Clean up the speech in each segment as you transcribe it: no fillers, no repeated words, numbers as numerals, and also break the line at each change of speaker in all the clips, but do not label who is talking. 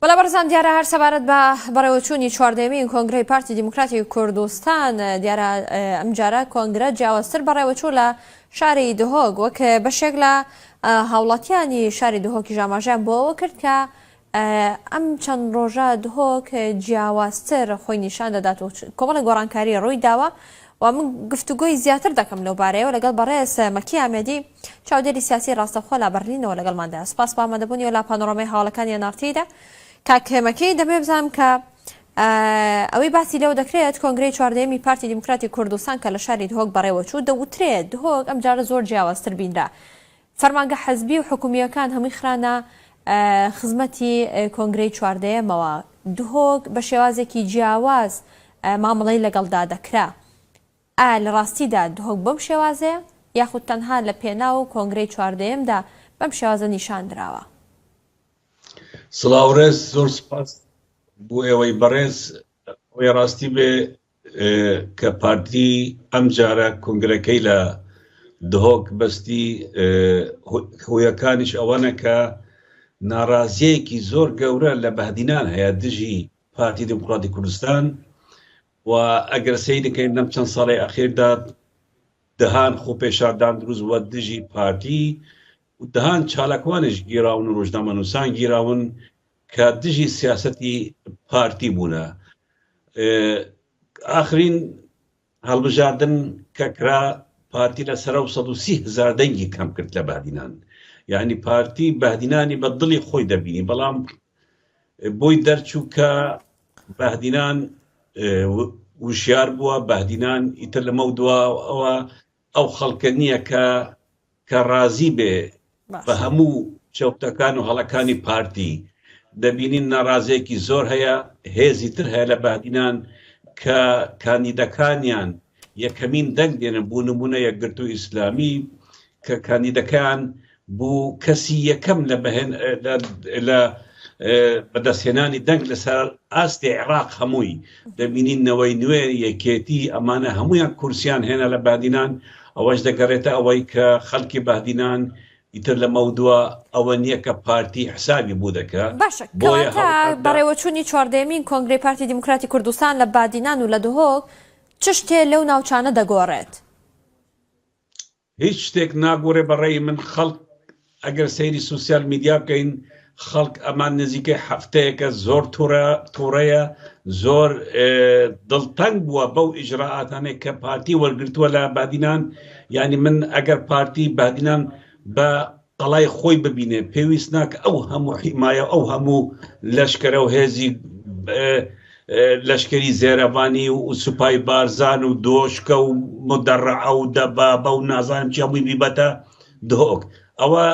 بەڵێ بەڕێزان دیارە هەر سەبارەت بە بەڕێوەچوونی چواردەیەمین کۆنگرەی پارتی دیموکراتی کوردستان دیارە ئەمجارە کۆنگرە جیاوازتر بەڕێوەچوو لە شاری دهۆک وەک بەشێک لە هاوڵاتیانی شاری دهۆکیش ئاماژەیان بۆ ئەوە کرد کە ئەم چەند ڕۆژە دهۆک جیاوازتر خۆی نیشان دەدات و کۆمەڵی گۆڕانکاری ڕووی داوە و من گفتوگۆی زیاتر دەکەم لەو بارەیەوە لەگەڵ بەڕێز مەکی ئامێدی چاودێری سیاسی ڕاستەوخۆ لە بەرلینەوە لەگەڵماندا سوپاس بۆ ئامادەبوونی و لە پانۆرامای هەواڵەکانی NRT دا کاک مەکی دەمەوێت بزانم کە ئەوەی باسی لەوە دەکرێت کۆنگرەی چواردەیەمی پارتی دیموکراتی کوردستان کە لە شاری دهۆک بەڕێوەچوو دەوترێت دهۆک ئەمجارە زۆر جیاوازتر بینرا فەرمانگە حزبی و حکومییەکان هەمووی خرانە خزمەتی کۆنگرەی چواردەیەمەوە دهۆک بە شێوازێکی جیاواز مامەڵەی لەگەڵدا دەکرا ئایا لە ڕاستیدا دهۆک بەم شێوازەیە یاخود تەنها لە پێناو کۆنگرەی چواردەیەمدا بەم شێوازە نیشان دراوە؟
سڵاو ڕێز زۆر سپاس بۆ ئێوەی بەڕێز ئەوەی ڕاستی بێ کە پارتی ئەم جارە کۆنگرەکەی لە دهۆک بەستی هۆیەکانیش ئەوەنە کە ناڕازیەکی زۆر گەورە لە بەهدینان هەیە دژی پارتی دیموکراتی کوردستان و ئەگەر سەیری کەین لەم چەند ساڵەی ئەخیردا دەهان خۆپێشاندان دروست بووە دژی پارتی و دەهان چالاکوانیش گیراون و ڕۆژنامەنووسان گیراون کە دژی سیاسەتی پارتی بوونە. ئاخرین هەڵبژاردن کە کرا پارتی لە سەرەو 130 هزار دەنگی کەم کرد لە بەهدینان یعنی پارتی بەهدینانی بە دڵی خۆی دەبینی بەڵام بۆی دەرچوو کە بەهدینان وشیار بووە بەهدینان ئیتر لەمە دواوە ئەو خەڵکە نییە کە کە ڕازی بێ بە هەموو چەوتەکان و هەڵەکانی پارتی دەبینین ناڕازێکی زۆر هەیە هێزی تر هەیە لە بەهدینان کە کاندیدەکانیان یەکەمین دەنگ دێنن بۆ نمونە یەکگرتوو ئیسلامی کە کاندیدەکەیان بوو کەسی یەکەم لە بەهێن لە بەدەستهێنانی دەنگ لەسەر ئاستی عێراق هەمووی دەبینین نەوەی نوێ یەکێتی ئەمانە هەمویان کورسیان هێنا لە بادینان ئەوەش دەگەڕێتە ئەوەی کە خەڵکی بادینان ئیتر لە مەودوا ئەوە نییە کە پارتی حسابی بۆ دەکا
باشە کەواتە بەڕێوەچوونی چواردەیەمین کۆنگرەی پارتی دیموکراتی کوردستان لە بادینان و لە دهۆک چ شتێ لەو ناوچانە دەگۆڕێت؟
هیچ شتێک ناگۆرێ بە ڕەئی من خەڵک ئەگەر سەیری سوسیال میدیا بکەین خەڵک ئەمان نزیکەی هەفتەیەکە زۆر توڕە توڕەیە زۆر دڵتەنگ بووە بەو ئیجرائاتانەی کە پارتی وەرگرتووە لە بادینان یعنی من ئەگەر پارتی بادینان بە قەڵای خۆی ببینێ پێویست ناکە ئەو هەموو حیمایە ئەو هەموو لەشکرە و هێزی لەشکری زێرەڤانی و سوپای بارزان و دۆشکە و مدەڕعە و دەبابە و نازانم چی هەمووی بیبەتە دهۆک ئەوە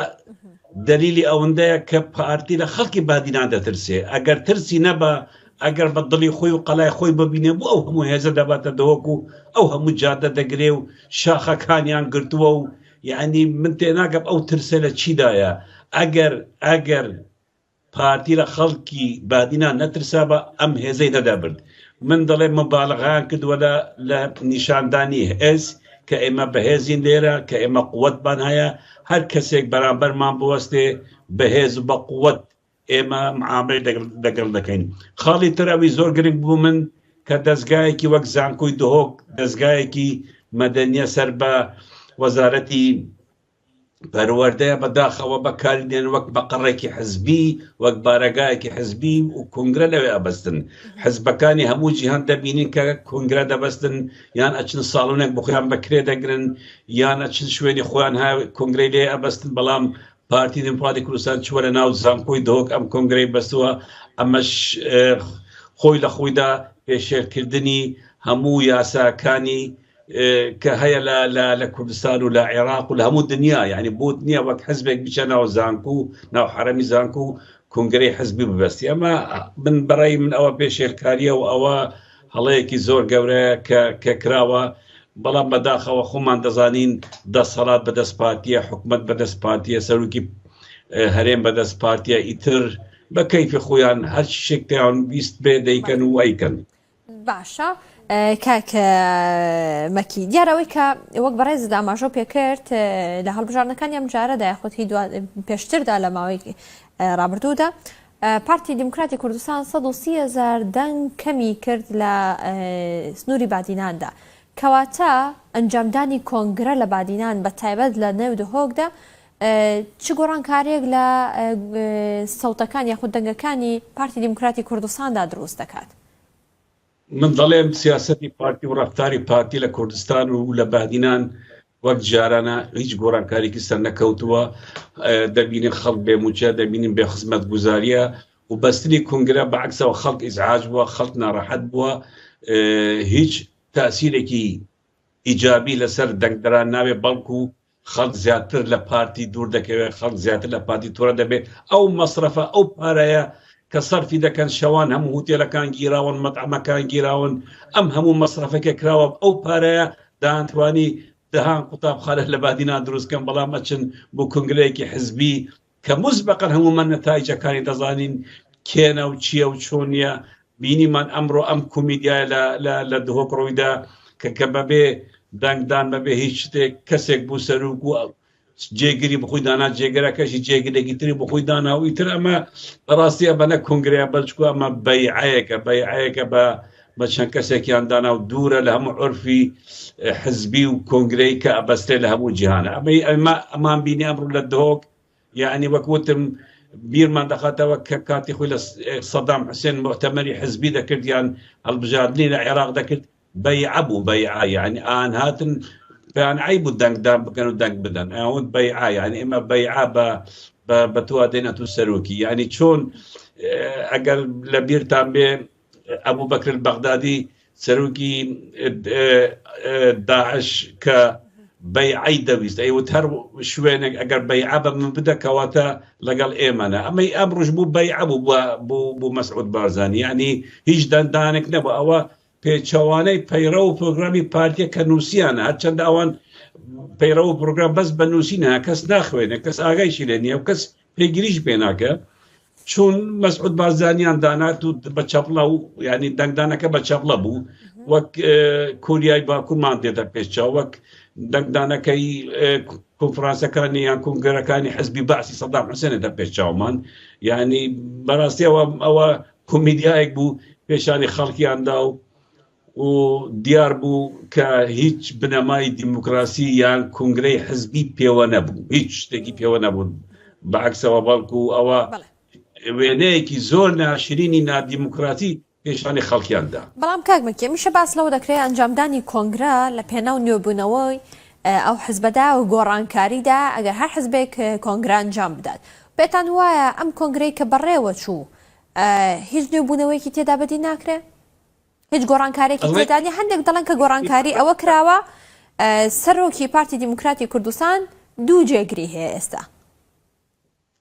دەلیلی ئەوەندەیە کە پارتی لە خەڵکی بادینان دەترسێ ئەگەر ترسی نەبا ئەگەر بە دڵی خۆی و قەلای خۆی ببینێ بۆ ئەو هەموو هێزە دەباتە دهۆک و ئەو هەموو جادە دەگرێ و شاخەکانیان گرتووە و یعنی من تێناگەم ئەو ترسە لە چیدایە ئەگەر ئەگەر پارتی لە خەڵکی بادینان نەترسابا ئەم هێزەی نەدەبرد. من دەڵێم موبالەغەیان کردووە لە لە نیشاندانی هێز کە ئێمە بەهێزین لێرە، کە ئێمە قوەتمان هەیە، هەر کەسێک بەرامبەرمان بوەستێ بەهێز و بە قوەت ئێمە معاملەی لەگەڵ دەکەین. خاڵی تر ئەوی زۆر گرنگ بوو من کە دەزگایەکی وەک زانکۆی دهۆک دەزگایەکی مەدەنیە سەر بە وەزارەتی پەروەردەیە بەداخەوە بەکاری دێن وەک مەقەڕێکی حزبی وەک بارەگایەکی حزبی و کۆنگرە لەوێ ئەبەستن حزبەکانی هەموو جیهان دەبینین کە کۆنگرە دەبەستن یان ئەچن ساڵۆنێک بۆ خۆیان بەکرێ دەگرن یان ئەچن شوێنی خۆیان ها کۆنگرەی لێ ئەبەستن بەڵام پارتی دیموکراتی کوردستان چووە لە ناو زانکۆی دهۆک ئەم کۆنگرەی بەستووە ئەمەش خۆی لە خۆیدا پێشێلکردنی هەموو یاساکانی کە هەیە لە لە لە کوردستان و لە عێراق و لە هەموو دنیا یعنی بۆت نییە وەک حزبێک بچە ناو زانکو ناو حرەمی زانکو کۆنگرەی حزبی ببەستی ئەمە من بەڕای من ئەوە پێشێلکاریە و ئەوە هەڵەیەکی زۆر گەورەیە کە کە کراوە بەڵام بەداخەوە خۆمان دەزانین دەسەڵات بەدەست پارتیە حکومت بەدەست پارتیە سەرۆکی هەرێم بەدەست پارتیە ئیتر بە کەیفی خۆیان هەر شتێکیان ویست بێ دەیکەن و ئەیکەن.
باشە کاک مەکی دیارە ئەوەی کە وەک بەڕێزت ئاماژەو پێکرد لە هەڵبژاردنەکانی ئەم جارەدا یاخود هی پێشتردا لە ماوەی ڕابردوودا. پارتی دیموکراتی کوردستان 130 هەزار دەنگ کەمی کرد لە سنووری بادیناندا. کەواتە ئەنجامدانی کۆنگرە لە بادینان بە تایبەت لە نێو دهۆکدا چ گۆڕانکارییەک لە سەوتەکان یاخود دەنگەکانی پارتی دیموکراتی کوردستاندا دروست دەکات؟
من دەڵێم سیاسەتی پارتی و ڕەفتاری پارتی لە کوردستان و لە بادینان وەک جارانە هیچ گۆڕانکاریکی سەر نەکەوتووە دەبینین خەڵک بێ موچە دەبینین بێ خزمەت گوزاریە و بەستنی کونگرە بەعکسەوە خەڵک ئیزعاج بووە خەڵک ناڕەحەت بووە هیچ تاسیرێکی ئیجابی لەسەر دەنگدەران نابێ بەڵکو خەڵک زیاتر لە پارتی دوور دەکەوێت، خەڵک زیاتر لە پارتی توڕە دەبێت، ئەو مەسرەفە، ئەو پارەیە کە سەرفی دەکەن، شەوان هەموو هوتێلەکان گیراون، مەتعەمەکان گیراون، ئەم هەموو مەسرەفە کە کراوە، ئەو پارەیە دەیانتوانی دەهان قوتابخانە لە بادینان دروست کەن، بەڵام ئەچن بۆ کۆنگرەیەکی حزبی کە موسبەقەن هەموومان نەتایجەکانی دەزانین کێنە و چییە و چۆنیە، بینیمان ئەمڕۆ ئەم کۆمیدیایە لە لە لە دهۆک ڕوویدا کە کە بەبێ دەنگدان بەبێ هیچ شتێک کەسێک بوو سەروک و جێگری بخۆی دانا جێگرەکەشی جێگرێکی تری بخۆی دانا و ئیتر ئەمە بەڕاستی ئەمە نە کۆنگرەیە بەلچکو ئەمە بەیعەیەکە بەیعەیەکە بە بە چەند کەسێکیان دانا و دوورە لە هەموو عرفی حزبی و کۆنگرەی کە ئەبەستێ لە هەموو جیهانە ئەمەی ئەمە ئەمان بینی ئەمڕۆ لە دهۆک یەعنی وەک وتم بیرمان دەخاتەوە کە کاتی خۆی لە سەدام حوسێن موئتەمەری حزبی دەکرد یان هەڵبژاردنی لە عێراق دەکرد بەیعە بوو بەیعە یعنی ئان هاتن پێیان عەیب بوو دەنگدان بکەن و دەنگ بدەن ئەوت بەیعە یعنی ئێمە بەیعە بە بە تۆ دێنە تو سەرۆکی یعنی چۆن ئەگەر لە بیرتان بێ ئەبوو بەکر بەغدادی سەرۆکی داعش کە بەیعەی دەویست ئەیوت هەر شوێنێک ئەگەر بەیعە بە من بدە کەواتە لەگەڵ ئێمەە ئەمەی ئەم ڕژ بوو بەیعە بوو بوو بۆ مەسعود بارزانانی یعنی هیچ دەندانێک نەبوو ئەوە پێچەوانەی پەیڕە و پرۆگرامی پارتیە کە نووسیانە هەرچەند ئەوان پەیڕە و پرۆگرام بەس بە نووسینە کەس ناخوێنێ کەس ئاگایشی لێ نییە و کەس پێگیریش پێ ناکە چون مەسعود بارزانیان دانات و بە چەپڵە و ینی دەنگدانەکە بە چەپڵە بوو وەک کۆریای باکوورمان دێتە پێشچاو وەک دەنگدانەکەی کۆنفرانسەکانی یان کۆنگرەکانی حزبی بەعسی سەدام حوسێن دێتە پێشچاومان یعنی بەڕاستیەوە ئەوە کۆمیدیایەک بوو پێشانی خەڵکیاندا و و دیار بوو کە هیچ بنەمای دیموکراسی یان کۆنگرەی حزبی پێوە نەبوو، هیچ شتێکی پێوە نەبوو، بەعەکسەوە بەڵکو ئەوە وێنەیەکی زۆر ناشرینی نادیموکراتی پێشانی خەڵکیان دا.
بەڵام کاک مەکی هەمیشە باس لەوە دەکرێت ئەنجامدانی کۆنگرە لە پێناو نوێبوونەوەی ئەو حزبەدا و گۆڕانکاریدا ئەگەر هەر حزبێک کۆنگرە ئەنجام بدات پێتان وایە ئەم کۆنگرەی کە بەڕێوە چوو هیچ نوێبوونەوەیەکی تێدا بەدی ناکرێ؟ هیچ گۆڕانکارێکی تێدا نیە هەندێک دەڵێن کە گۆڕانکاری ئەوە کراوە سەرۆکی پارتی دیموکراتی کوردستان دوو جێگری هەیە ئێستا.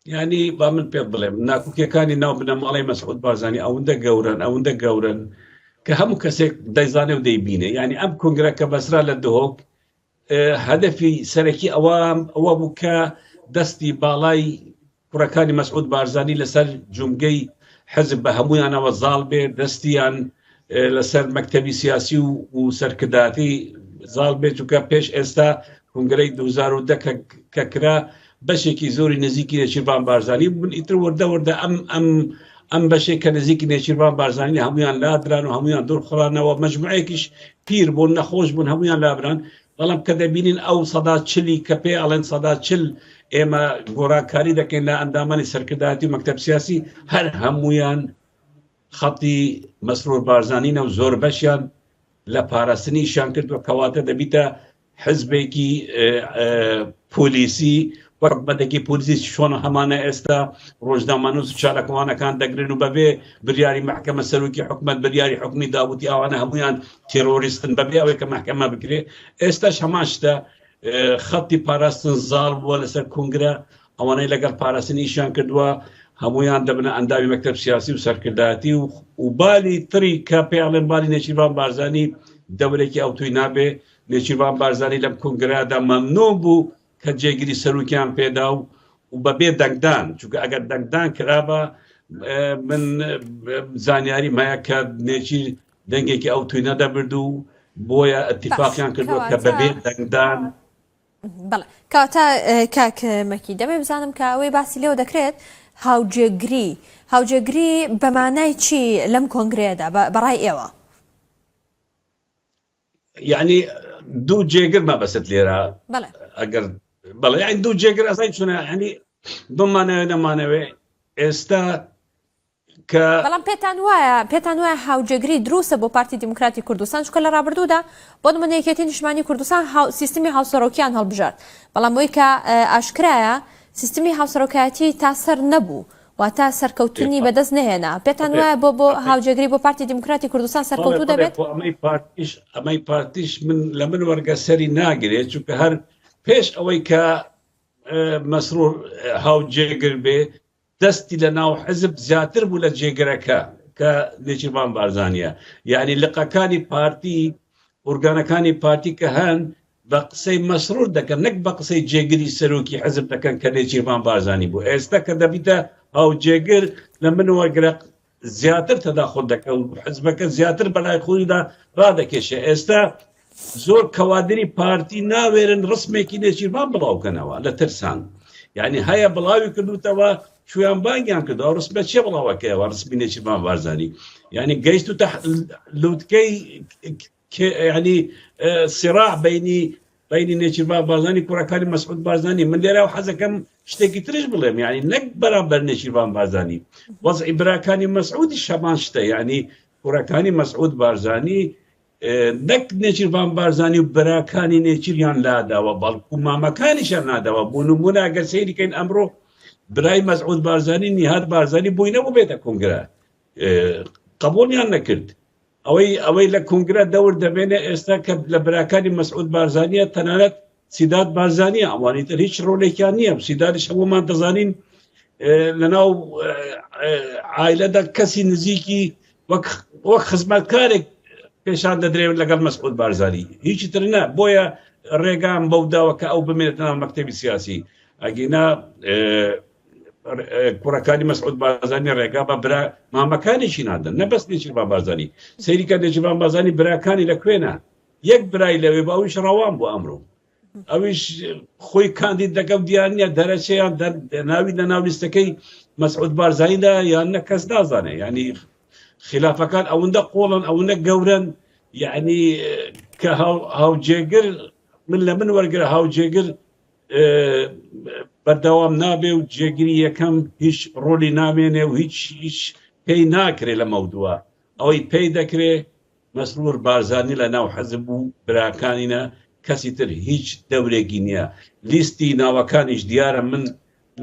یعنی با من پێت بڵێم ناکوکیەکانی ناو بنەماڵەی مەسعود بارزانی ئەوەندە گەورەن ئەوەندە گەورەن کە هەموو کەسێک دەیزانێ و دەیبینێ یعنی ئەم کۆنگرە کە بەسرا لە دهۆک هەدەفی سەرەکی ئەوە ئەوە بوو کە دەستی باڵای کوڕەکانی مەسعود بارزانی لەسەر جومگەی حزب بە هەموویانەوە زاڵ بێ دەستیان لەسەر مەکتەبی سیاسی و و سەرکردایەتی زاڵ بێت چونکە پێش ئێستا کۆنگرەی 2010 کە کرا بەشێکی زۆری نزیکی نێچیرڤان بارزانی بوون ئیتر وردە وردە ئەم ئەم ئەم بەشێک کە نزیکی نێچیرڤان بارزانی هەمویان لادران و هەمویان دوورخرانەوە مەجموعەیەکیش پیر بوون نەخۆش بوون هەمویان لابران بەڵام کە دەبینین ئەو سەدا چلی کە پێ ئەڵێن سەدا چل ئێمە گۆڕانکاری دەکەین لە ئەندامانی سەرکردایەتی و مەکتەب سیاسی هەر هەمویان خەتی مەسرور بارزانینە و زۆر بەشیان لە پاراستنیشیان کردوە کەواتە دەبیتە حزبێکی پۆلیسی وەک بەدەکی پۆلیسی چۆن هەمانە ئێستا ڕۆژنامەنووس و چالاکوانەکان دەگرن و بەبێ بریاری محکمە سەرۆکی حکومت بریاری حکومی داوتی ئەوانە هەمویان تێرۆریستن بەبێ ئەوەی کە محکمە بکرێ ئێستاش هەمان شتە خەتی پاراستن زاڵ بووە لەسەر کۆنگرە ئەوانەی لەگەڵ پاراستن ئیشیان کردووە هەمویان دەبنە ئەندامی مەکتەب سیاسی و سەرکردایەتی و و بالی تری کە پێڵێن بالی نێچیرڤان بارزانی دەورێکی ئەوتوی نابێ نێچیرڤان بارزانی لەم کۆنگرەدا مەمنون بوو کە جێگری سەرۆکیان پێدا و و بەبێ دەنگدان چونکە ئەگەر دەنگدان کرابا من زانیاریم هەیە کە نێچیر دەنگێکی ئەو توی نەدەبرد و بۆیە اتفاقیان کردووە کە بەبێ دەنگدان
بەڵێ کەواتە کاک مەکی دەمێ بزانم کە ئەوەی باسی لێوە دەکرێت. هاوجێگری، هاوجێگری بە مانای چی لەم کۆنگرەیەدا بە ڕای ئێوە؟
یعنی دوو جێگر مەبەست لێرە ئەگەر بەڵێ یعنی دوو جێگر ئەزای چونە یعنی بمانەوێ نەمانەوێ ئێستا کە
بەڵام پێتان وایە پێتان وایە هاوجێگری دروستە بۆ پارتی دیموکراتی کوردستان چونکە لە ڕابردوودا بۆ نمونە یەکێتی نیشتمانی کوردستان هاو سیستمی هاوسەرۆکیان هەڵبژارد بەڵام بۆی کە ئاشکرایە سیستمی هاوسەرۆکایەتی تا سەر نەبوو واتە سەرکەوتنی بەدەست نەهێنا پێتان وایە بۆ بۆ هاوجێگری بۆ پارتی دیموکراتی کوردستان سەرکەوتوو دەبێت؟
ئەمەی پارتیش ئەمەی پارتیش من لە من وەرگە سەری ناگرێت چونکە هەر پێش ئەوەی کە مەسرور هاوجێگر بێ دەستی لە ناو حزب زیاتر بوو لە جێگرەکە کە نێچیرڤان بارزانیە یعنی لقەکانی پارتی ئورگانەکانی پارتی کە هەن بە قسەی مەسرور دەکەن نەک بە قسەی جێگری سەرۆکی حزب دەکەن کە نێچیرڤان بارزانی بوو ئێستا کە دەبیتە هاوجێگر لە من وەرگرە زیاتر تەداخل دەکە و حزبەکە زیاتر بەلای خۆیدا ڕادەکێشێ ئێستا زۆر کەوادری پارتی ناوێرن ڕسمێکی نێچیرڤان بڵاوکەنەوە لە ترسان یعنی هەیە بڵاوی کردوتەوە چویان بانگیان کردەوە ڕسمە چێ بڵاوەکەیەوە ڕسمی نێچیرڤان بارزانی یعنی گەیشت و لوتکەی ینی سراع بینی بینی نێچیرڤان بارزانی کوڕەکانی مەسعود بارزانی من لێرە و حەزەکەم شتێکی ترش بڵێم یعنی نەک بەرامبەر نێچیرڤان بارزانی وەزعی براکانی مەسعودی شەمان شتە یعنی کوڕەکانی مەسعود بارزانی نەک نێچیرڤان بارزانی و براکانی نێچیریان لاداوە بەڵکو مامەکانیشیان ناداوە بۆ نمونە ئەگەر سەیری کەین ئەمڕۆ برای مەسعود بارزانی نیهاد بارزانی بۆی نەبوو بێتە کۆنگرە قبوڵیان نەکرد ئەوەی ئەوەی لە کۆنگرە دەور دەبێنێ ئێستا کە لە براکانی مەسعود بارزانیە تەنانەت سیداد بارزانیە ئەوانی تر هیچ ڕۆلێکیان نییە سیدادیش هەموومان دەزانین لەناو عایلەدا کەسی نزیکی وەک وەک خزمەتکارێک پێشان دەدرێت لەگەڵ مەسعود بارزانی هیچی تر نا بۆیە ڕێگام بەو داوە کە ئەو بمێنێتە ناو مەکتەبی سیاسی ئەگینا کوڕەکانی مەسعود بارزانی ڕێگا بە برا مامەکانیشی نادەن نە بەس نێچیرڤان بارزانی سەیری کە نێچیرڤان بارزانی براکانی لە کوێنە یەک برای لەوێ بە ئەویش ڕەوان بوو ئەمڕۆ ئەویش خۆی کاندید دەکەم دیار نییە دەرەچەیان ناوی لە ناو لیستەکەی مەسعود بارزانیدا یان نە کەس نازانێ ینی خلافەکان ئەوەندە قۆڵن ئەوەندە گەورن یعنی کە هاوجێگر من لە من وەرگرە هاوجێگر بەردەوام نابێ و جێگری یەکەم هیچ ڕۆلی نامێنێ و هیچ هیچ پێی ناکرێ لە مەودووە ئەوەی پێی دەکرێ مەسرور بارزانی لە ناو حزب و براکانینە کەسی تر هیچ دەورێکی نییە لیستی ناوەکانیش دیارە من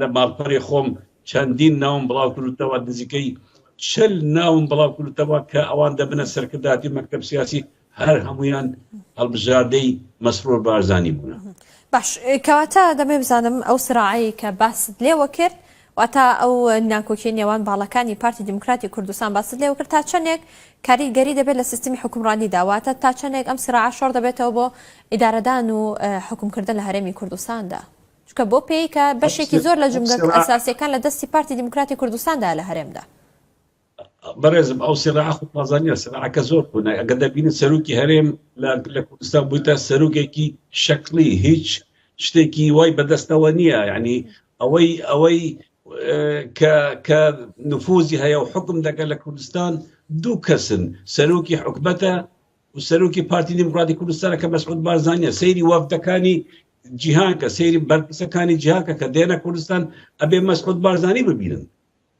لە ماڵپەری خۆم چەندین ناوم بڵاو کردوتەوە نزیکەی چل ناوم بڵاو کردوتەوە کە ئەوان دەبنە سەرکرداتی مەکتەب سیاسی هەر هەمویان هەڵبژاردەی مەسرور بارزانی بوونە.
باش کەواتە دەمێ بزانم ئەو سراعەی کە باست لێوە کرد واتە ئەو ناکۆکیەی نێوان باڵەکانی پارتی دیموکراتی کوردستان باست لێوە کرد تا چەندێک کاریگەری دەبێت لە سیستمی حوکمڕانیدا واتە تا چەندێک ئەم سراعە شۆڕ دەبێتەوە بۆ ئیدارەدان و حوکمکردن لە هەرێمی کوردستاندا چونکە بۆ پێی کە بەشێکی زۆر لە جومگە ئەساسیەکان لە دەستی پارتی دیموکراتی کوردستاندا لە هەرێمدا.
بەڕێزم ئەو سراعە خۆ تازە نییە سراعەکە زۆر کۆنە ئەگەر دەبینن سەرۆکی هەرێم لە کوردستان بوویتە سەرۆکێکی شەکڵی هیچ شتێکی وای بەدەستەوە نییە یعنی ئەوەی ئەوەی کە کە نفوزی هەیە و حکم دەکە لە کوردستان دوو کەسن سەرۆکی حکومەتە و سەرۆکی پارتی دیموکراتی کوردستانە کە مەسعود بارزانیە سەیری وەفدەکانی جیهان کە سەیری بەرپرسەکانی جیهان کە کە دێنە کوردستان ئەبێ مەسعود بارزانی ببینن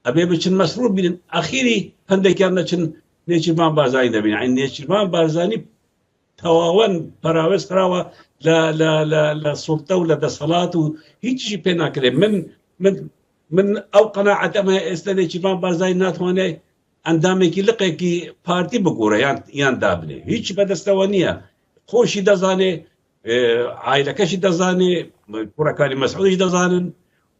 ئەبێ بچن مەسرور بینن ئەخیری هەندێکیان دەچن نێچیرڤان بارزانی دەبین عین نێچیرڤان بارزانی تەواوەن پەراوێز خراوە لە لە لە لە سوڵتە و لە دەسەڵات و هیچی پێ ناکرێت من من من ئەو قەناعەتەم هەیە ئێستا نێچیرڤان بارزانی ناتوانێت ئەندامێکی لقێکی پارتی بگۆڕێ یان یان دابنێ هیچ بەدەستەوە نییە خۆشی دەزانێ عایلەکەشی دەزانێ کوڕەکانی مەسعودیش دەزانن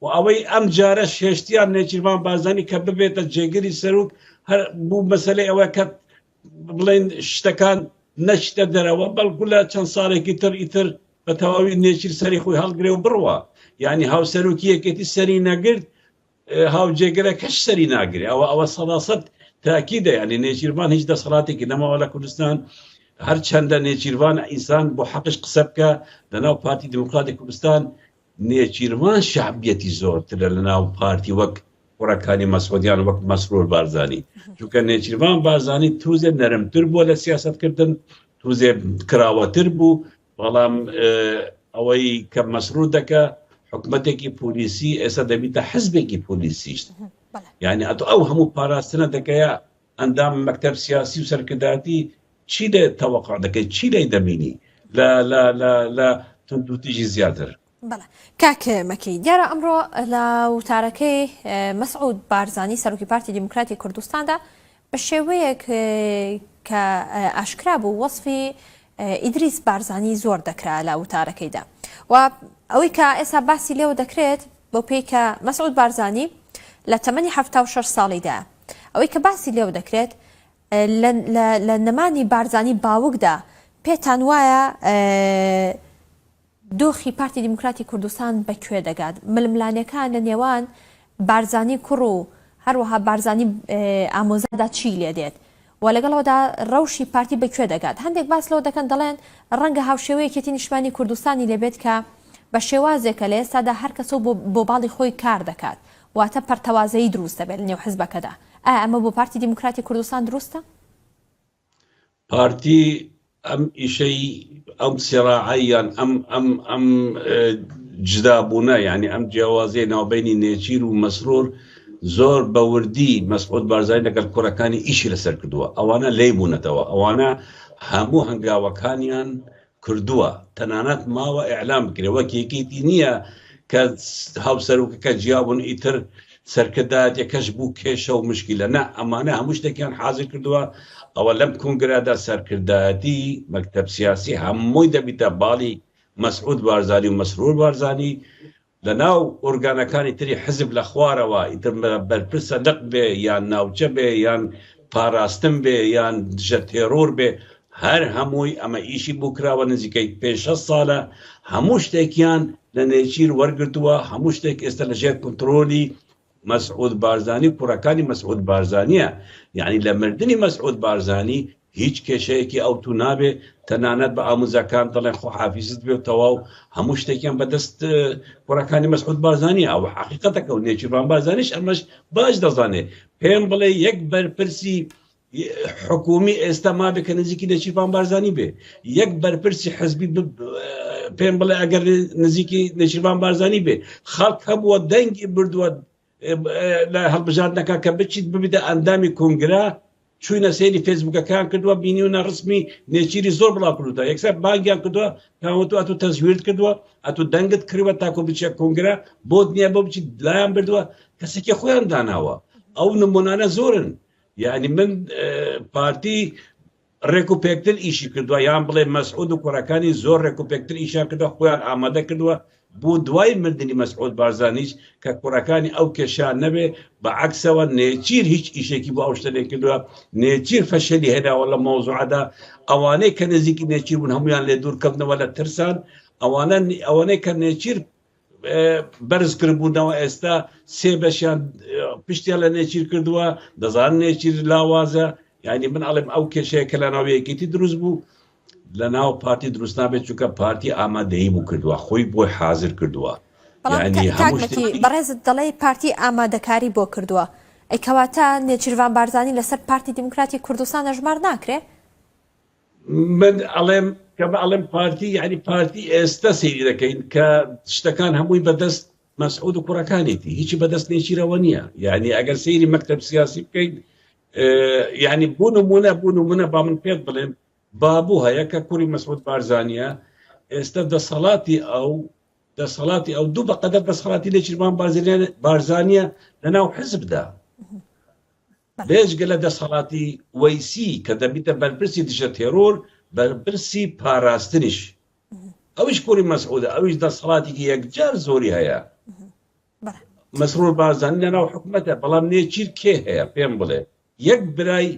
و ئەوەی ئەم جارە شێشتیان نێچیرڤان بارزانی کە ببێتە جێگری سەرۆک هەر بوو مەسەلەی ئەوە کە بڵێن شتەکان نەچتە دەرەوە بەڵکو لە چەند ساڵێکی تر ئیتر بە تەواوی نێچیر سەری خۆی هەڵگرێ و بڕوا یعنی هاوسەرۆکی یەکێتی سەری نەگرت هاوجێگرەکەش سەری ناگرێ ئەوە ئەوە سەداسەد تاکیدە یعنی نێچیرڤان هیچ دەسەڵاتێکی نەماوە لە کوردستان هەرچەندە نێچیرڤان ئینسان بۆ حەقش قسە بکە لەناو پارتی دیموکراتی کوردستان نێچیرڤان شەعبیەتی زۆرترە لەناو پارتی وەک. کوڕەکانی مەسعودیان وەک مەسرور بارزانی چونکە نێچیرڤان بارزانی توزێ نەرمتر بووە لە سیاستکردن توزێ کراوەتر بوو بەڵام ئەوەی کە مەسرور دەکە حکومەتێکی پۆلیسی ئێستا دەبیتە حزبێکی پۆلیسیش یعنی ئەتۆ ئەو هەموو پاراستنە دەکەیە ئەندام مەکتەب سیاسی و سەرکردایەتی چی لێ تەوەقع دەکەی چی لێ دەبینی لە لە لە لە توندوتیژی زیاتر؟
بەڵێ کاک مەکی دیارە ئەمڕۆ لە وتارەکەی مەسعود بارزانی سەرۆکی پارتی دیموکراتی کوردستاندا بە شێوەیەک کە ئاشکرا بوو وەصفی ئیدریس بارزانی زۆر دەکرا لە وتارەکەیدا و ئەوەی کە ئێستا باسی لێوە دەکرێت بەو پێی کە مەسعود بارزانی لە تەمەنی 76 ساڵیدا ئەوەی کە باسی لێوە دەکرێت لە نەمانی بارزانی باوکدا پێتان وایە دۆخی پارتی دیموکراتی کوردستان بە کوێ دەگات؟ ململانێکان لە نێوان بارزانی کوڕ و هەروەها بارزانی ئامۆزادا چی لێ دێت؟ و لەگەڵ ئەوەدا ڕەوشی پارتی بە کوێ دەگات؟ هەندێک باس لەوە دەکەن دەڵێن ڕەنگە هاوشێوەی یەکێتی نیشتمانی کوردستانی لێ بێت کە بە شێوازێکە لە ئێستادا هەر کەسە و بۆ باڵی خۆی کار دەکات واتە پەرتەوازەیی دروست دەبێت لە نێو حزبەکەدا. ئایا ئەمە بۆ پارتی دیموکراتی کوردستان دروستە؟
پارتی ئەم ئیشەی ئەم سێراعە یان ئەم ئەم ئەم جدابوونە یعنی ئەم جیاوازیە ناوبینی نێچیر و مەسرور زۆر بە وردی مەسعود بارزانی لەگەڵ کوڕەکانی ئیشی لەسەر کردووە ئەوانە لێی بوونەتەوە ئەوانە هەموو هەنگاوەکانیان کردووە تەنانەت ماوە ئیعلام بکرێ وەک یەکێتی نییە کە هاوسەرۆکەکە جیابوون ئیتر سەرکردایەتەکەش بوو کێشە و مشکیلە نا ئەمانە هەموو شتێکیان حازر کردووە ئەوە لەم کۆنگرادا سەرکردایەتی مەکتەب سیاسی هەمووی دەبیتە باڵی مەسعود بارزانی و مەسرور بارزانی لەناو ئۆرگانەکانی تری حزب لە خوارەوە ئیتر بەرپرسە لق بێ یان ناوچە بێ یان پاراستن بێ یان دژە تێرۆر بێ هەر هەمووی ئەمە ئیشی بۆ کراوە نزیکەی پێ شەست ساڵە هەموو شتێکیان لە نێچیر وەرگرتووە هەموو شتێک ئێستا لەژێر کونترۆلی مەسعود بارزانی و کوڕەکانی مەسعود بارزانیە یعنی لە مردنی مەسعود بارزانی هیچ کێشەیەکی ئەوتو نابێ تەنانەت بە ئاموزاکان دەڵێن خۆحافیزت بێ و تەواو هەموو شتێکیان بەدەست کوڕەکانی مەسعود بارزانی ئەوە حەقیقەتەکە و نێچیرڤان بارزانیش ئەمەش باش دەزانێ پێم بڵێ یەک بەرپرسی حکومی ئێستا مابێ کە نزیکی نێچیرڤان بارزانی بێ یەک بەرپرسی حزبی پێم بڵێ ئەگەر نزیکی نێچیرڤان بارزانی بێ خەڵک هەبووە دەنگی بردووە لە هەڵبژاردنەکە کە بچیت ببیتە ئەندامی کۆنگرە چوینە سەیری فێسبوکەکان کردووە بینیونە ڕسمی نێچیری زۆر بڵاو کردووە یەکسەر بانگیان کردووە پاوەتو ئەتو تەزویرت کردووە ئەتو دەنگت کردووە تاکو بچێ کۆنگرە بۆت نییە بۆ بچیت لایان بردووە کەسێکی خۆیان داناوە ئەو نمونانە زۆرن یعنی من پارتی ڕێک و پێکتر ئیشی کردووە یان بڵێ مەسعود و کوڕەکانی زۆر ڕێک و پێکتر ئیشیان کردووە خۆیان ئامادە کردووە بۆ دوای مردنی مەسعود بارزانیش کە کوڕەکانی ئەو کێشیان نەبێ بە عەکسەوە نێچیر هیچ ئیشێکی بۆ ئەو شتە نەکردووە نێچیر فەشەلی هێناوە لە مەوزوعەدا ئەوانەی کە نزیکی نێچیر بوون هەمویان لێ دوور کەوتنەوە لە ترسان ئەوانە ئەوانەی کە نێچیر بەرز کردبوونەوە ئێستا سێ بەشیان پشتیان لە نێچیر کردووە دەزان نێچیر لاوازە یعنی من ئەڵێم ئەو کێشەیە کە لە ناو یەکێتی دروست بوو لە ناو پارتی دروست نابێت چونکە پارتی ئامادەیی بوو کردووە خۆی بۆی حاضر کردووە
بەڕێزت دەڵێ پارتی ئامادەکاری بۆ کردووە ئەی کەواتە نێچیرڤان بارزانی لەسەر پارتی دیموکراتی کوردستان ئەژمار ناکرێ؟
من ئەڵێم کە بە ئەڵێم پارتی یعنی پارتی ئێستا سەیری دەکەین کە شتەکان هەمووی بەدەست مەسعود و کوڕەکانێتی هیچی بەدەست نێچیرەوە نییە یعنی ئەگەر سەیری مەکتەب سیاسی بکەین یعنی بۆ نمونە بۆ نمونە با من پێت بڵێم بابوو هەیە کە کوڕی مەسعود بارزانیە ئێستا دەسەڵاتی ئەو دەسەڵاتی ئەو دوو بەقەدەر دەسەڵاتی نێچیرڤان بارزانیە لەناو حزبدا بێجگە لە دەسەڵاتی وەیسی کە دەبیتە بەرپرسی دژە تێرۆر، بەرپرسی پاراستنیش. ئەویش کوڕی مەسعودە، ئەویش دەسەڵاتێکی یەکجار زۆری هەیە. مەسرور بارزانی لەناو حکومەتە، بەڵام نێچیر کێ هەیە پێم بڵێ؟ یەک برای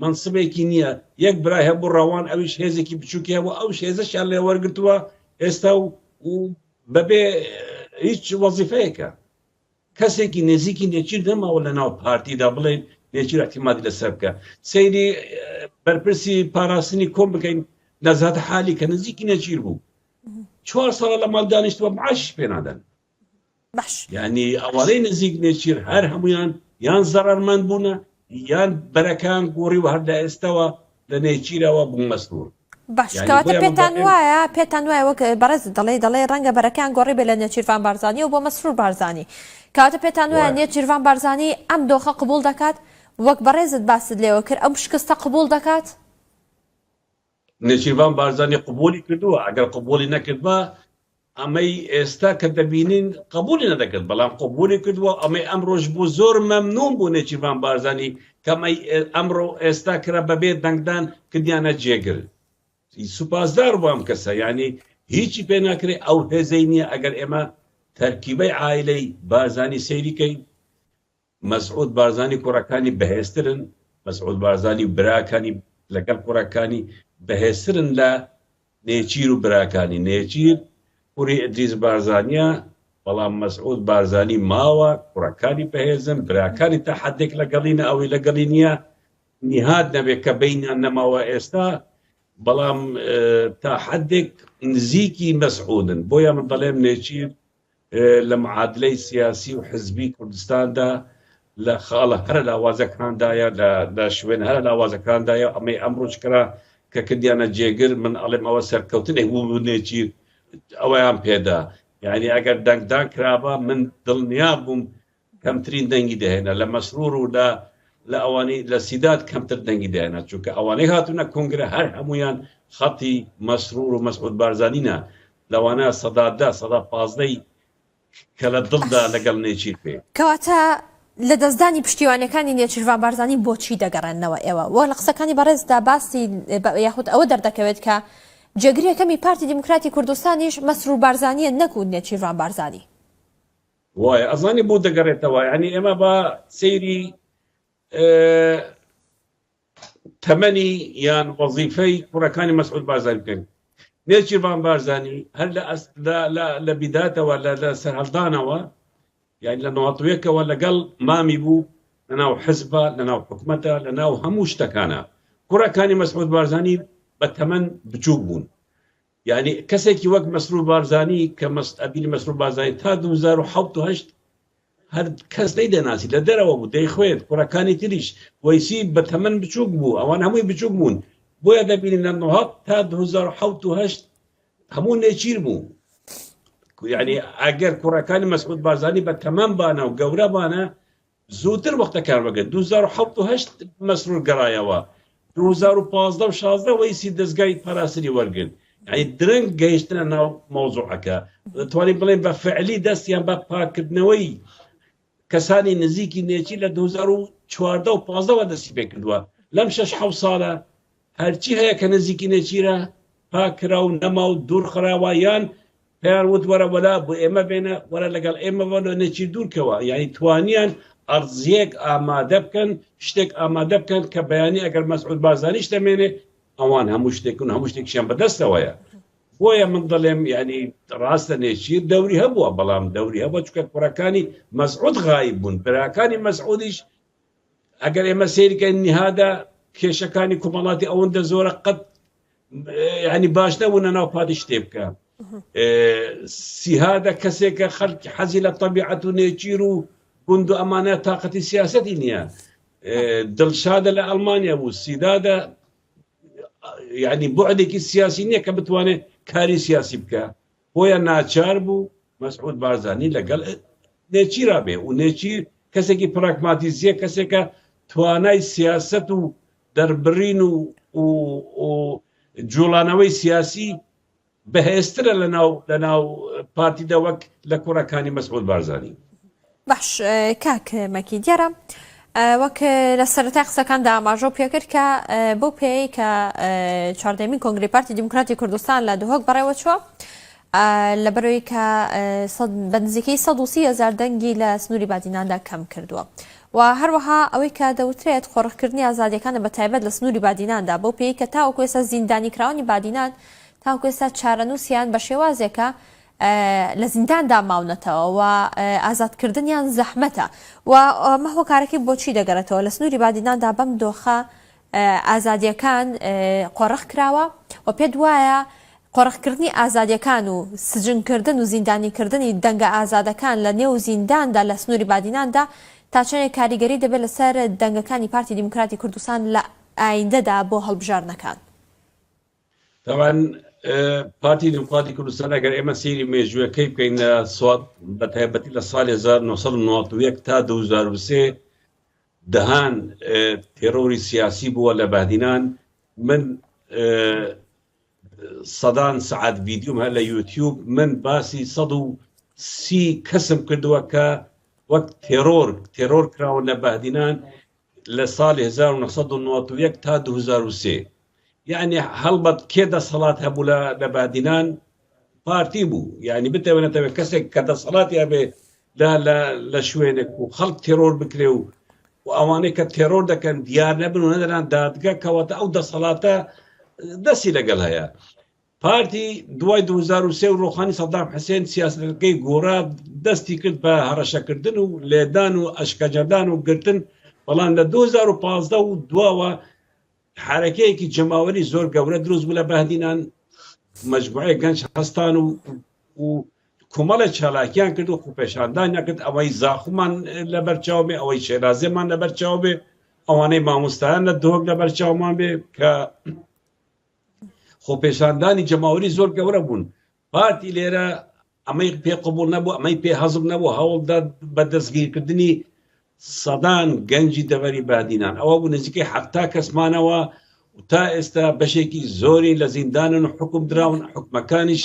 مەنسبێکی نییە، یەک برای هەبوو ڕەوان ئەویش هێزێکی بچووکی هەبوو، ئەوش هێزەشیان لێ وەرگرتووە ئێستا و بەبێ هیچ وەزیفەیەکە. کەسێکی نزیکی نێچیر نەماوە لە ناو پارتیدا بڵێن نێچیر اعتیمادی لەسەر بکە سەیری بەرپرسی پاراستنی کۆم بکەین نەزهەت حالی کە نزیکی نێچیر بوو چوار ساڵە لە ماڵ دانیشتوە معاشیش پێ نادەن.
باش.
یانی ئەوانەی نزیک نێچیر هەر هەمویان یان زەڕەرمەند بوونە یان بەرەکان گۆڕی و هەر لە ئێستەوە لە نێچیرەوە بوون مەسرور.
باش کەواتە پێتان وایە پێتان وایە وەک بەڕێز دەڵێ دەڵێ ڕەنگە بەرەکان گۆڕی بێ لە نێچیرڤان بارزانی و بۆ مەسرور بارزانی کەواتە پێتان وایە نێچیرڤان بارزانی ئەم دۆخە قبوڵ دەکات وەک بەڕێزت باست لێوە کرد ئەم شکستە قبوڵ دەکات؟
نێچیرڤان بارزانی قبوڵی کردووە، ئەگەر قبوڵی نەکردبا ئەمەی ئێستا کە دەبینین قبوڵی نەدەکرد، بەڵام قبوڵی کردووە، ئەمەی ئەمڕۆش بوو زۆر مەمنون بوو نێچیرڤان بارزانی کە ئەمەی ئەمڕۆ ئێستا کرا بەبێ دەنگدان کردیانە جێگر. سوپاسدار بۆ ئەم کەسە، یانی هیچی پێ ناکرێ ئەو هێزەی نییە، ئەگەر ئێمە تەرکیبەی عایلەی بارزانی سەیری کەین مەسعود بارزانی کوڕەکانی بەهێزترن، مەسعود بارزانی و براکانی لەگەڵ کوڕەکانی بەهێزترن لە نێچیر و براکانی، نێچیر کوڕی ئیدریس بارزانیە، بەڵام مەسعود بارزانی ماوە، کوڕەکانی بەهێزن، براکانی تا حەدێک لەگەڵینە، ئەوەی لەگەڵی نییە نیهاد نەبێت کە بینیان نەماوە ئێستا، بەڵام تا حەدێک نزیکی مەسعودن، بۆیە من دەڵێم نێچیر لە معادلەی سیاسی و حزبی کوردستاندا لە خاڵە هەرە لاوازەکاندایە لە شوێن هەرە لاوازەکاندایە ئەمەی ئەمڕۆش کرا کە کردیانە جێگر من ئەڵێم ئەوە سەرکەوتنێک بوو بوو نێچیر ئەوەیان پێدا یعنی ئەگەر دەنگدان کرابا من دڵنیا بووم کەمترین دەنگی دەهێنا لە مەسرور و لە لە ئەوانەی لە سیداد کەمتر دەنگی دەهێنا چونکە ئەوانەی هاتوونە کۆنگرە هەر هەمویان خەتی مەسرور و مەسعود بارزانینە لەوانە 10% 15% کە لە دڵدا لەگەڵ نێچیر بێ.
کەواتە لە دەستدانی پشتیوانیەکانی نێچیرڤان بارزانی بۆچی دەگەڕێننەوە ئێوە وە لە قسەکانی بەڕێزدا باسی یاخود ئەوە دەردەکەوێت کە جێگری یەکەمی پارتی دیموکراتی کوردستانیش مەسرور بارزانیە نەکو نێچیرڤان بارزانی.
وایە ئەزانی بۆ دەگەڕێتەوە یعنی ئێمە با سەیری تەمەنی یان وەزیفەی کوڕەکانی مەسعود بارزانی بکەین نێچیرڤان بارزانی هەر لە لە بیداتەوە لە سەرهەڵدانەوە یعنی لە نواتویەکەوە لەگەڵ مامی بوو لەناو حزبە لەناو حکومەتە لەناو هەموو شتەکانە کوڕەکانی مەسعود بارزانی بە تەمەن بچووک بوون یانی کەسێکی وەک مەسرور بارزانی کە ئەبینی مەسرور بارزانی تا 2007 و هەشت هەر کەس نەی دەناسی لە دەرەوە بوو دەیخوێند کوڕەکانی تریش وەیسی بە تەمەن بچووک بوو ئەوان هەمووی بچووک بوون بۆیە دەبینین لە 9 تا 2007 و هەشت هەموو نێچیر بوو یعنی ئەگەر کوڕەکانی مەسعود بارزانی بە تەمەن بانە و گەورە بانە زووتر وەختەکان وەگەر 2007 و هەشت مەسرور گەڕایەوە 2015 و 16 وەیسی دەزگای پاراستنی وەرگرت یعنی درەنگ گەیشتنە ناو مەوزوعەکە دەتوانین بڵێن بە فعلی دەستیان بە پاکردنەوەی کەسانی نزیکی نێچی لە 2014 و 15 دەستی پێکردووە لەم شش حەوت ساڵە هەرچی هەیە کە نزیکی نێچیرە پاکرا و نەما و دوور خراوە یان پێیان وت وەرە وەلا بۆ ئێمە بێنە وەرە لەگەڵ ئێمە بە لە نێچیر دوورکەوە یعنی توانیان ئەرزیەک ئامادە بکەن شتێک ئامادە بکەن کە بەیانی ئەگەر مەسعود بارزانیش دەمێنێ ئەوان هەموو شتێکن هەموو شتێکیان بەدەستەوەیە بۆیە من دەڵێم ینی ڕاستە نێچیر دەوری هەبووە بەڵام دەوری هەبووە چکە کوڕەکانی مەسعود غایب بوون براکانی مەسعودیش ئەگەر ئێمە سەیرکەین نیهادە کێشەکانی کۆمەڵاتی ئەوەندە زۆرە قەت ینی باش نەبوونە ناو پادی شتێ بکە سیهادە کەسێکە خەڵک حەزی لە تەبیعەت و نێچیر و گوند و ئەمانە تااقەتی سیاستی نییە دڵشادە لە ئەڵمانیا بوو سیدادە ینی بعدێکی سیاسی نییە کە بتوانێت کاری سیاسی بکە بۆیە ناچار بوو مەسعود بارزانی لەگەڵ نێچیرا بێ و نێچیر کەسێکی پراگماتیزیە کەسێکە توانای سیاست و دەربڕین و و جوڵانەوەی سیاسی بەهێزترە لە ناو لە ناو پارتیدا وەک لە کوڕەکانی مەسعود بارزانی.
باش کاک مەکی دیارە وەک لە سەرەتای قسەکاندا ئاماژەو پێکرد کە بەو پێیەی کە چواردەمین کۆنگرەی پارتی دیموکراتی کوردستان لە دهۆک بەڕێوەچووە لەبەرەوەی کە بە نزیکەی 130 هزار دەنگی لە سنووری بادیناندا کەم کردووە و هەروەها ئەوەی کە دەوترێت قۆرخکردنی ئازادیەکانە بە تایبەت لە سنووری بادیناندا بەو پێی کە تاوەکو ئێستا زیندانی کراوانی بادینان تاوەکو ئێستا چارەنووسیان بە شێوازێکە لە زینداندا ماونەتەوە و ئازادکردنیان زەحمەتە و ئەمە هۆکارەکەی بۆچی دەگەڕێتەوە لە سنووری بادیناندا بەم دۆخە ئازادیەکان قۆرخ کراوە و پێت وایە. قۆرخکردنی ئازادیەکان و سجنکردن و زیندانیکردنی دەنگە ئازادەکان لە نێو زینداندا لە سنووری بادیناندا تا چەندێک کاریگەری دەبێت لەسەر دەنگەکانی پارتی دیموکراتی کوردستان لە ئایندەدا بۆ هەڵبژاردنەکان؟
تەبعەن پارتی دیموکراتی کوردستان ئەگەر ئێمە سەیری مێژووەکەی بکەین لە سوات بە تایبەتی لە ساڵی 1991 تا 2003 دەهان تێرۆری سیاسی بووە لە بەهدینان من سەدان سەعات ڤیدیۆم هەر لە یوتیوب من باسی 130 کەسم کردووە کە وەک تێرۆر تێرۆر کراون لە بەهدینان لە ساڵی 1991 تا 2003 یعنی هەڵبەت کێ دەسەڵات هەبوو لە لە بادینان پارتی بوو یعنی بتەوێ نەتەوێ کەسێک کە دەسەڵاتی هەبێ لە لە لە شوێنێک و خەڵک تێرۆر بکرێ و و ئەوانەی کە تێرۆر دەکەن دیار نەبن و نەدەران دادگە کەواتە ئەو دەسەڵاتە دەستی لەگەڵ هەیە پارتی دوای 2003 و ڕۆخانی سەدام حسێن سیاسەتەکەی گۆڕا دەستی کرد بە هەڕەشەکردن و لێدان و ئەشکەنجەدان و گرتن بەڵام لە 2015 و دواوە حرەکەیەکی جەماوەری زۆر گەورە دروست بوو لە بەهدینان مەجموعەیە گەنج هەستان و و کۆمەڵێک چالاکیان کرد و خۆپێشاندانیان کرد ئەوەی زاخمان لەبەر چاو بێ ئەوەی شێرازێمان لەبەر چاو بێ ئەوانەی مامۆستایان لە دهۆک لەبەر چاومان بێ کە خۆپێشاندانی جەماوەری زۆر گەورە بوون پارتی لێرە ئەمەی پێ قبول نەبوو ئەمەی پێ هەزم نەبوو هەوڵدا بە دەستگیرکردنی سەدان گەنجی دەڤەری بادینان ئەوە بوو نزیکەی حەفتا کەس مانەوە و تا ئێستا بەشێکی زۆری لە زیندانن و حکوم دراون حکومەکانیش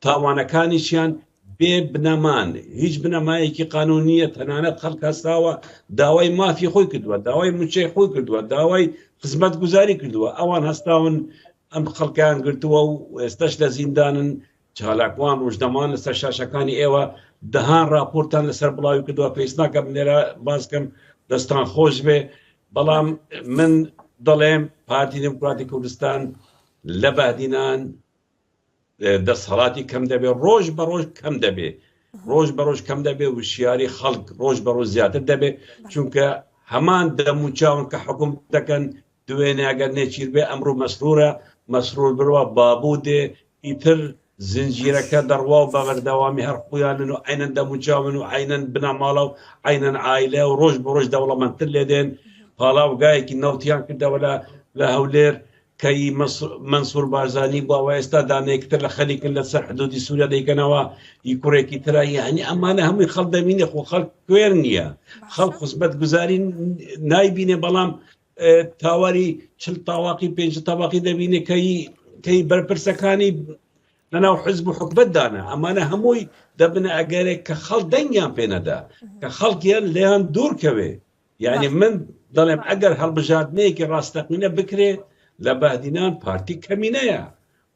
تاوانەکانیشیان بێ بنەمان هیچ بنەمایەکی قانون نییە تەنانەت خەڵک هەستاوە داوای مافی خۆی کردووە داوای موچەی خۆی کردووە داوای خزمەت گوزاری کردووە ئەوان هەستاون ئەم خەڵکیان گرتووە و ئێستش لە زیندانن چالاکوان ڕۆژنەمان لەسەر شاشەکانی ئێوە دەهان راپۆرتان لەسەر بڵاوی کردووە پێویست ناکەم لێرە باس کەم دەستان خۆش بێ بەڵام من دەڵێم پارتی دیموکراتی کوردستان لە بادینان دەسەڵاتی کەم دەبێ ڕۆژ بە ڕۆژ کەم دەبێ ڕۆژ بە ڕۆژ کەم دەبێ وشیاری خەڵک ڕۆژ بە ڕۆژ زیاتر دەبێ چونکە هەمان دەموچاون کە حکوم دەکەن دوێنێ ئەگەر نێچیر بێ ئەمڕۆ مەسرورە، مەسرور بڕوا بابو دێ، ئیتر زنجیرەکە دەڕوا و بە بەردەوامی هەر خۆیانن و عەینەن دەموچاون و عەینەن بنەماڵە و عەینەن عایلە و ڕۆژ بە ڕۆژ دەوڵەمەندتر لێ دێن، پاڵاوگایەکی نەوتیان کردەوە لە لە هەولێر کە ی مەنسور بارزانی بووە و ئێستا دانەیەکی تر لە خەریکن لە سەر حدودی سوریا دەیکەنەوە ی کوڕێکی ترە، یانی ئەمانە هەمووی خەڵک دەبینێ خۆ خەڵک کوێر نییە، خەڵک خزمەتگوزاری نایبینێ بەڵام تاواری چل تاواقی پێنج تاواقی دەبینێ کەی کەی بەرپرسەکانی لەناو حزب و حکومت دانا ئەمانە هەمووی دەبنە ئەگەرێک کە خەڵ دەنگیان پێ نەدا کە خەڵکیان لێیان دوور کەوێ یعنی من دەڵێم ئەگەر هەڵبژاردنەیەکی ڕاستەقینە بکرێ لە بەهدینان پارتی کەمینەیە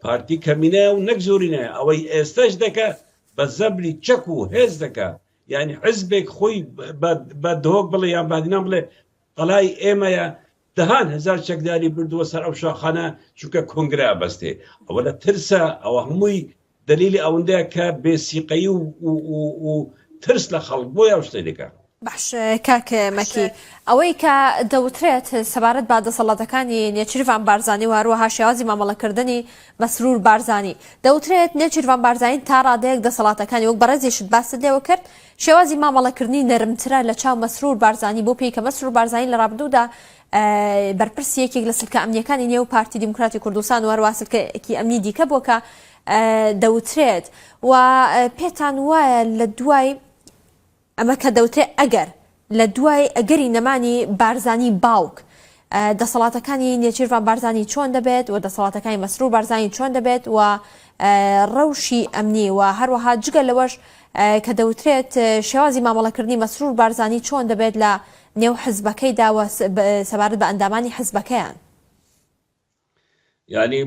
پارتی کەمینەیە و نەک زۆرینەیە ئەوەی ئێستاش دەکە بە زەبری چەک و هێز دەکە یعنی حزبێک خۆی بە دهۆک بڵێ یان بادینان بڵێ قەلای ئێمەیە دەهان هەزار چەکداری بردووە سەر ئەو شاخانە چونکە کۆنگرە ئەبەستێ ئەوە لە ترسە ئەوە هەمووی دەلیلی ئەوەندەیە کە بێ سیقەیی و و ترس لە خەڵک بۆیە ئەو شتەی دەکا.
باش کاک مەکی ئەوەی کە دەوترێت سەبارەت بە دەسەڵاتەکانی نێچیرڤان بارزانی و هەروەها شێوازی مامەڵەکردنی مەسرور بارزانی دەوترێت نێچیرڤان بارزانی تا ڕادەیەک دەسەڵاتەکانی وەک بەڕێزیشت باست لێوە کرد شێوازی مامەڵەکردنی نەرمترە لە چاو مەسرور بارزانی بۆ پێی کە مەسرور بارزانی لە ڕابردوودا بەرپرسی یەکێک لە سلکە ئەمنیەکانی نێو پارتی دیموکراتی کوردستان و هەروەها سلکەکی ئەمنی دیکە بووە کە دەوترێت و پێتان وایە لە دوای ئەمە کە دەوترێت ئەگەر لە دوای ئەگەری نەمانی بارزانی باوک دەسەڵاتەکانی نێچیرڤان بارزانی چۆن دەبێت و دەسەڵاتەکانی مەسرور بارزانی چۆن دەبێت و ڕەوشی ئەمنی و هەروەها جگە لەوەش کە دەوترێت شێوازی مامەڵەکردنی مەسرور بارزانی چۆن دەبێت لە نێو حزبەکەیدا و سەبارەت بە ئەندامانی حزبەکەیان.
یانی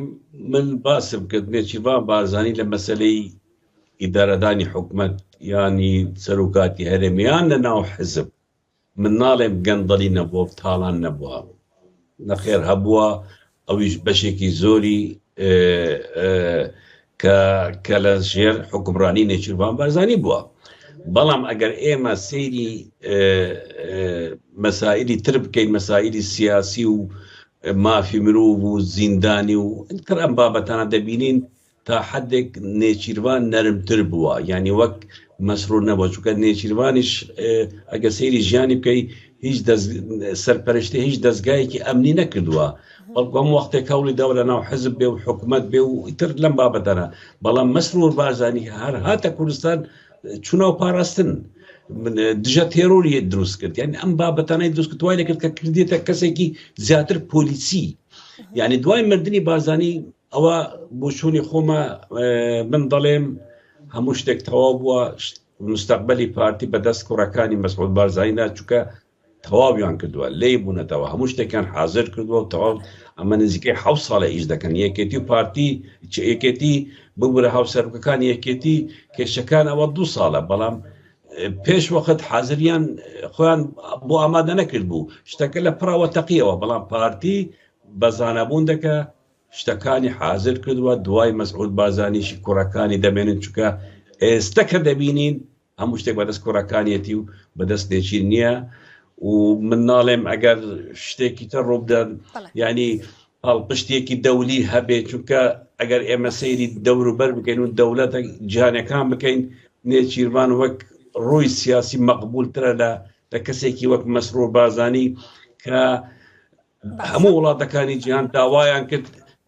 من باسم کرد نێچیرڤان بارزانی لە مەسەلەی ئیدارەدانی حکومەت یانی سەرۆکاتی هەرێم یان لە ناو حزب من ناڵێم گەندەڵی نەبووە و تاڵان نەبووە نەخێر هەبووە ئەویش بەشێکی زۆری کە کە لە ژێر حکومڕانی نێچیرڤان بارزانی بووە بەڵام ئەگەر ئێمە سەیری مەسائلی تر بکەین مەسائلی سیاسی و مافی مرۆڤ و زیندانی و تر ئەم بابەتانە دەبینین. تا حدێک نێچیرڤان نەرمتر بووە یعنی وەک مەسرور نەبووە چونکە نێچیرڤانیش ئەگە سەیری ژیانی بکەی هیچ سەرپەرشتی هیچ دەستگایەکی ئەمنی نەکردووە بەڵکو هەموو وەختێک هەوڵی داوە لە ناو حزب بێ و حکومت بێ و ئیتر لەم بابەتانە بەڵام مەسرور بارزانی هەر هاتە کوردستان چوناو پاراستن دژە تێرۆری دروست کرد یعنی ئەم بابەتانەی دروست کرد وای لەکرد کە کردێتە کەسێکی زیاتر پۆلیسی یعنی دوای مردنی بارزانی ئەوە بۆچوونی خۆمە من دەڵێم هەموو شتێک تەواو بووە مستەقبەلی پارتی بەدەست کوڕەکانی مەسعود بارزانی نا چونکە تەواویان کردووە لێی بوونەتەوە هەموو شتێکیان حاضر کردووە و تەواو ئەمە نزیکەی حەوت ساڵە ئیش دەکەن یەکێتی و پارتی یەکێتی ببورە هاوسەرۆکەکان یەکێتی کێشەکان ئەوە دوو ساڵە بەڵام پێش وەخت حاضریان خۆیان بۆ ئامادە نەکرد بوو شتەکە لە پڕەوە تەقیەوە بەڵام پارتی بە زانابوون دەکە شتەکانی حازر کردوە دوای مەسعود بارزانیشی کوڕەکانی دەمێنن چونکە ئێستە کە دەبینین هەموو شتێک بەدەست کوڕەکانیەتی و بەدەست نێچیر نییە و من ناڵێم ئەگەر شتێکی تر ڕووبدەن یعنی پاڵپشتێکی دەولی هەبێت چونکە ئەگەر ئێمە سەیری دەوروبەر بکەین و دەولەتە جیهانەکان بکەین نێچیرڤان وەک ڕووی سیاسی مەقبولترە لە لە کەسێکی وەک مەسرور بارزانی کە هەموو وڵاتەکانی جیهان داوایان کرد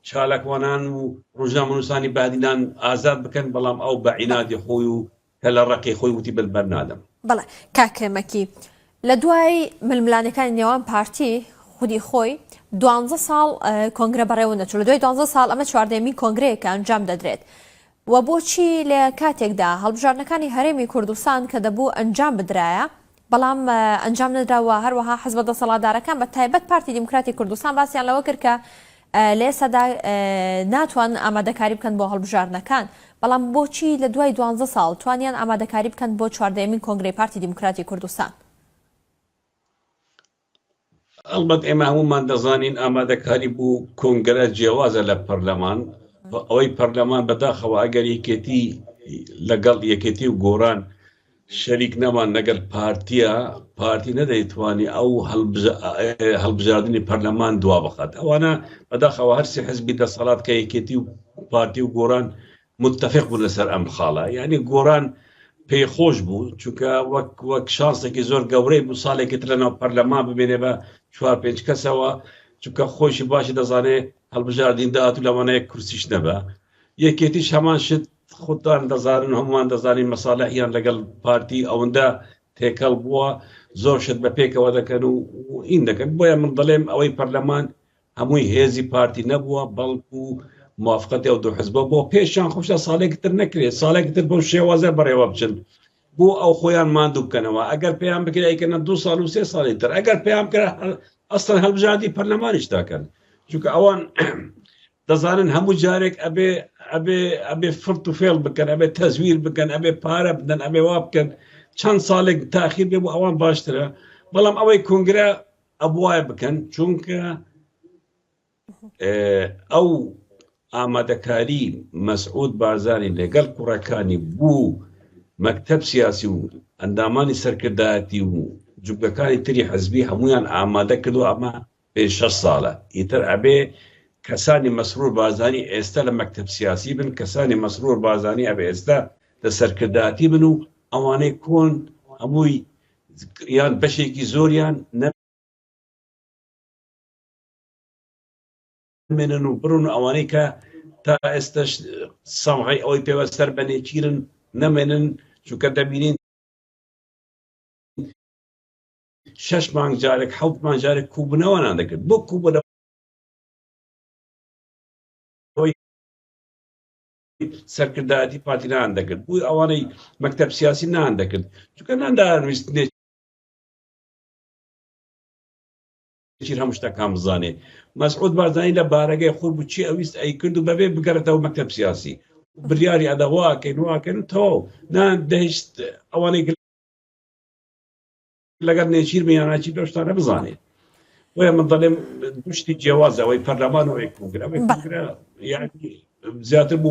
چالاکوانان و ڕۆژنامەنووسانی بادینان ئازاد بکەن بەڵام ئەو بە عینادی خۆی و کە لە ڕقی خۆی وتی بن بەرنادەم.
بەڵێ کاک مەکی لە دوای ململانێکانی نێوان پارتی خودی خۆی دوانزە ساڵ کۆنگرە بەڕێوە نەچوو لە دوای دوانزە ساڵ ئەمە چواردەیەمین کۆنگرەیە کە ئەنجام دەدرێت و بۆچی لە کاتێکدا هەڵبژاردنەکانی هەرێمی کوردستان کە دەبوو ئەنجام بدرایە بەڵام ئەنجام نەدرا و هەروەها حزبە دەسەڵاتدارەکان بە تایبەت پارتی دیموکراتی کوردستان باسیان لەوە کرد کە لە ئێستادا ناتوانن ئامادەکاری بکەن بۆ هەڵبژاردنەکان بەڵام بۆچی لە دوای دوانزە ساڵ توانیان ئامادەکاری بکەن بۆ چواردەیەمین کۆنگرەی پارتی دیموکراتی کوردستان؟
ئەڵبەت ئێمە هەموومان دەزانین ئامادەکاری بۆ کۆنگرە جیاوازە لە پەرلەمان ئەوەی پەرلەمان بەداخەوە ئەگەر یەکێتی لەگەڵ یەکێتی و گۆران شەریک نەمان لەگەل پارتیە پارتی نەدەیتوانی ئەو هەڵبژاردنی پەرلەمان دوا بخات ئەوانە بەداخەوە هەرسی حزبی دەسەڵات کە یەکێتی و پارتی و گۆران متفق بوون لەسەر ئەم خاڵە یعنی گۆران پێی خۆش بوو چونکە وەک وەک شانسێکی زۆر گەورەی بوو ساڵێکی تر لەناو پەرلەمان بمێنێ بە چوار پێنج کەسەوە چونکە خۆشی باشی دەزانێ هەڵبژاردین داهاتوو لەوانەیە کورسیش نەبە یەکێتیش هەمان شت خۆتان دەزانن هەمووان دەزانین مەساڵحیان لەگەڵ پارتی ئەوەندە تێکەڵ بووە زۆر شت بە پێکەوە دەکەن و ئین دەکەن بۆیە من دەڵێم ئەوەی پەرلەمان هەمووی هێزی پارتی نەبووە بەڵکو موافقەتی ئەو دوو حزبە بۆ پێشیان خۆشە ساڵێک تر نەکرێت ساڵێک تر بەو شێوازە بەڕێوە بچن بۆ ئەو خۆیان ماندوو بکەنەوە ئەگەر پێیان بکرێت ئەیکەنە دو ساڵ و سێ ساڵی تر ئەگەر پێیان بکرێت ئەسڵەن هەڵبژاردی پەرلەمانیش داکەن چونکە ئەوان دەزانن هەموو جارێک ئەبێ ئەبێ ئەبێ فرت و فێڵ بکەن ئەبێ تەزویر بکەن ئەبێ پارە بدەن ئەبێ وا بکەن چەند ساڵێک تاخیر بێ بۆ ئەوان باشترە بەڵام ئەوەی کۆنگرە ئەبوایە بکەن چونکە ئەو ئامادەکاری مەسعود بارزانی لەگەڵ کوڕەکانی بوو مەکتەب سیاسی و ئەندامانی سەرکردایەتی و جوگەکانی تری حزبی هەمویان ئامادە کردو ئەمە پێ شەش ساڵە ئیتر ئەبێ کەسانی مەسرور بارزانی ئێستا لە مەکتەب سیاسی بن کەسانی مەسرور بارزانی ئەبێ ئێستا لە سەرکردایەتی بن و ئەوانەی کۆن هەمووی یان بەشێکی زۆریان نەمێنن و بڕون و ئەوانەی کە تا ئێستش سەمغەی ئەوەی پێوە سەر بە نێچیرن نەمێنن چونکە دەبینین شەش مانگ جارێک حەوت مانگ جارێک کوبنەوەیان دەکرد بۆ کوبنەوەی سەرکردایەتی پارتی نان دەکرد بوو ئەوانەی مەکتەب سیاسی نان دەکرد چونکە نانداویست نێچیر هەموو شتەکان بزانێ مەسعود بارزانی لە بارەگەی خۆی بوو چی ئەویست ئەیکرد و بەبێ بگەڕێتەوە مەکتەب سیاسی بریاری ئەدا واکەین واکەین و تەواو نان دەهیشت ئەوانەی لەگەڵ نێچیر بن یان ناچیر لەو شتانە بزانێت بۆیە من دەڵێم دوو شتی جیاوازە ئەوەی پەرلەمان و ئەوەی کۆنگرە ئەوەی کۆنگرە یعنی زیاتر بوو.